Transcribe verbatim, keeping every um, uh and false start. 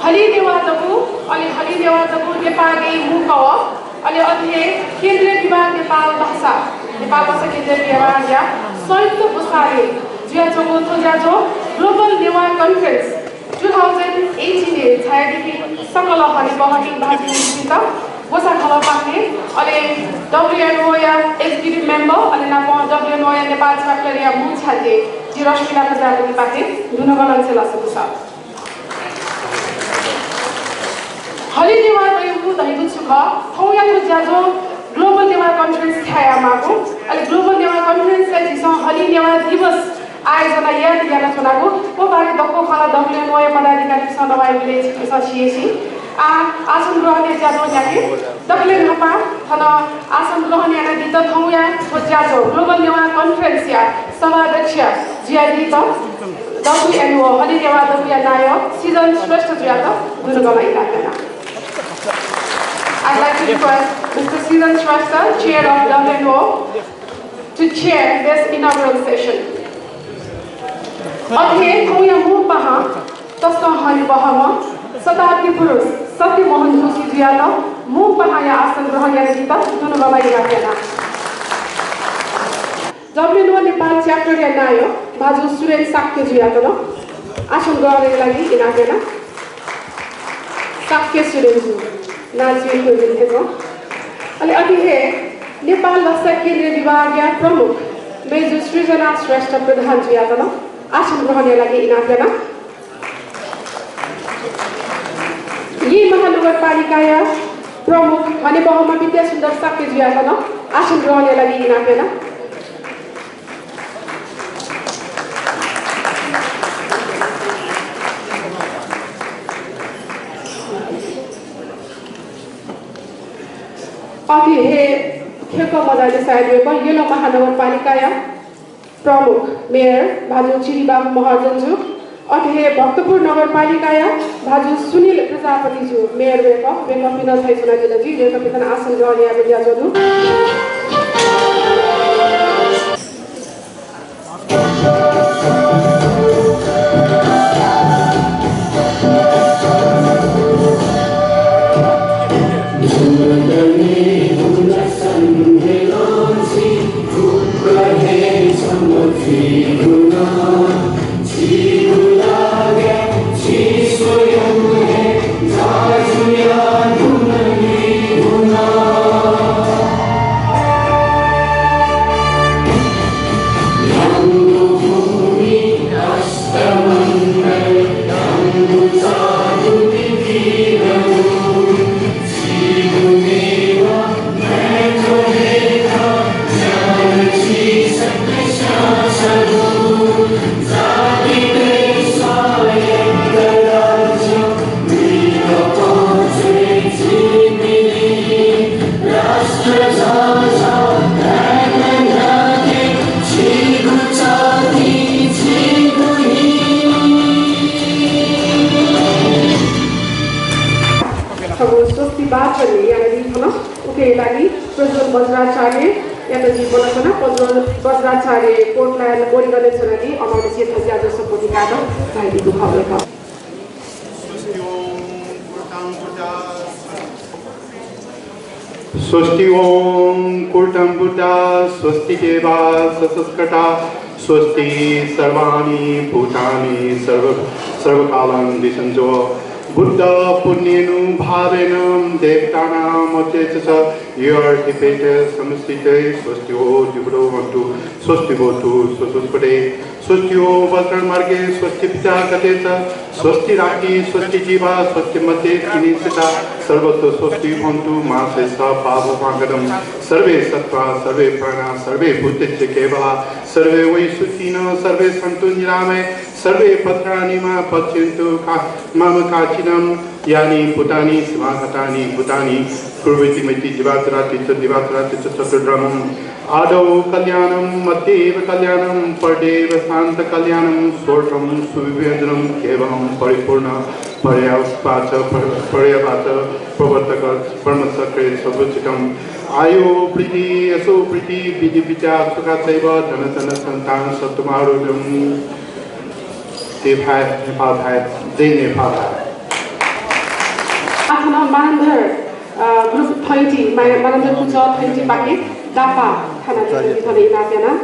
हलिं नेवाः दबू, अले हलिं नेवाः दबू नेपाःगु मू कवः, अले अथे हे केन्द्रीय विभाग नेपाल भाषा, नेपाल भाषा केन्द्रीय विभागया संयुक्त ग्वसालय् जुयाच्वंगु थ्व ज्याझ्वः Global Newah Conference two thousand eighteen-य् झायादीपिं सकल हनेबहःपिं भाजु मय्जुपिन्त ग्वसाः खलःपाखें, अले W N O-या executive member, अले नापं W N O-या नेपाल chapter-या मू छ्यादँ जि रश्मिला प्रजापतिपाखें दुनुगलंनिसें लसकुस। हलिं नेवाः दइगु धइगु छु खः? थौंया थ्व ज्याझ्वः Global Newah Conference धायेमाःगु। अले Global Newah Conference-य् झीसं हलिं नेवाः दिवस आयोजना याये यानाच्वनागु। व बारे दक्व खँ ला W N O-या पदाधिकारीपिन्सं नवाये बिले छिकपिन्सं सि हे सी। आ, आसन ग्रहणया ज्याझ्वः न्ह्याके। दकले न्हापां थन आसन ग्रहण यानादीत थौंया थ्व ज्याझ्वः Global Newah Conference-या सभाध्यक्ष जुयादीत W N O, हलिं नेवाः दबूया नायः सिजन श्रेष्ठ जुयात दुनुगलं इनाप याना। I'd like to request Mister Siran Shrestha, chair of W N O, to chair this inaugural session. अथे हे थौंया मू पाहां तसकं हनेबहःम्ह शताब्दी पुरुष सत्यमोहन जोशी जुयात मू पाहांया आसन ग्रहण यानादीत दुनुगलं इनाप याना। W N O नेपाल chapter-या नायः भाजु सुरेन शाक्य जुयात नं आसन ग्रहणया लागि इनाप याना। शाक्य सुरेन जु, नाजिम कुर्बिन हेजं। अले अथे हे नेपाल भाषा केन्द्रीय विभागया प्रमुख मय्जु सृजना श्रेष्ठ प्रधान जुयात नं आसन ग्रहणया लागि इनाप याना। येँ महानगरपालिकाया प्रमुख हनेबहःम्ह विद्यासुन्दर शाक्य जुयात नं आसन ग्रहणया लागि इनाप याना। अथे हे खेक्क मजाले सायद वय्कः येँ महानगरपालिकाया प्रमुख मेयर भाजु चिरिबाबु महर्जन जु, अथे हे भक्तपुर नगरपालिकाया भाजु सुनिल प्रजापति जु मेयर वय्कः, वय्कःपिं नं झायाच्वनादिल जुइ, वय्कःपिन्त नं आसन ग्रहण यायेगु ज्याझ्वः दु। छगू स्वस्ति वाचन यानादी थन। उकिया लागि प्रज्वल वज्राचार्ययात जिं ब्वनाच्वना। प्रज्वल वज्राचार्य पोर्टल्याण्ड ओरेगनय् च्वनादी, अनंनिसें थज्याःगु सपोर्टिकात झायादीगु खः वय्कः। स्वस्ति ओम कुर्तम बुद्धा, स्वस्ति देवा ससस्कटा, स्वस्ति सर्वाणि भूतानि सर्व, सर्वकालं दिशन्तो। बुद्ध पुण्येनु भावेन देवतानां मतेचस योर्थिपेत समस्थिते। स्वस्ति ओ दिवो भवन्तु, स्वस्ति भवतु ससस्कटे। स्वस्ति ओ वज्रमार्गे, स्वस्ति पिता गते च, स्वस्ति राज्ञे, स्वस्ति जीवा, स्वस्ति मते किनिसिता, सर्वत्र स्वस्ति भवन्तु। मा शेष पावक मागदम। सर्वे सत्त्वा, सर्वे प्राणा, सर्वे भूतेच्च केवला, सर्वे वै सुखिन, सर्वे सन्तु निरामय, सर्वे भद्राणि मा पश्यन्तु। का-, मम काचिनं यानि भूतानि समागतानि भूतानि कुर्वीति मय्ति दिवाकराति च दिवाकराति च चतुर्ब्रह्मम्। आदौ कल्याणं मध्येव कल्याणं परदेव शान्त कल्याणं सोऽर्थं सुविव्यञ्जनं केवलं परिपूर्ण पर्याप्त पर्याप्त प्रवर्तक ब्रह्मचक्रे समुचितम्। आयो वृद्धि यशो वृद्धि विद्या सुखा चैव धन जन सन्तान सत्त्वमारोग्यम्। नेपाल थाय्, जय नेपाल थाय्। आः थन मानन्धर, अ, group थैंटी, मा-, मानन्धर कुचः थैंटी पाखे दाफा थानातय्‌त थन इनाप याना।